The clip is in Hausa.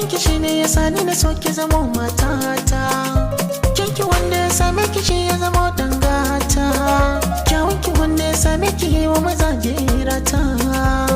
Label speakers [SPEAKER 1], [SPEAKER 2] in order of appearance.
[SPEAKER 1] Kyanki shine ya sani na so ki zama matata. Kyanki wanda ya same ki shi ya zama dangata. Kyawunki wanda ya same ki yi wa mazaje rata.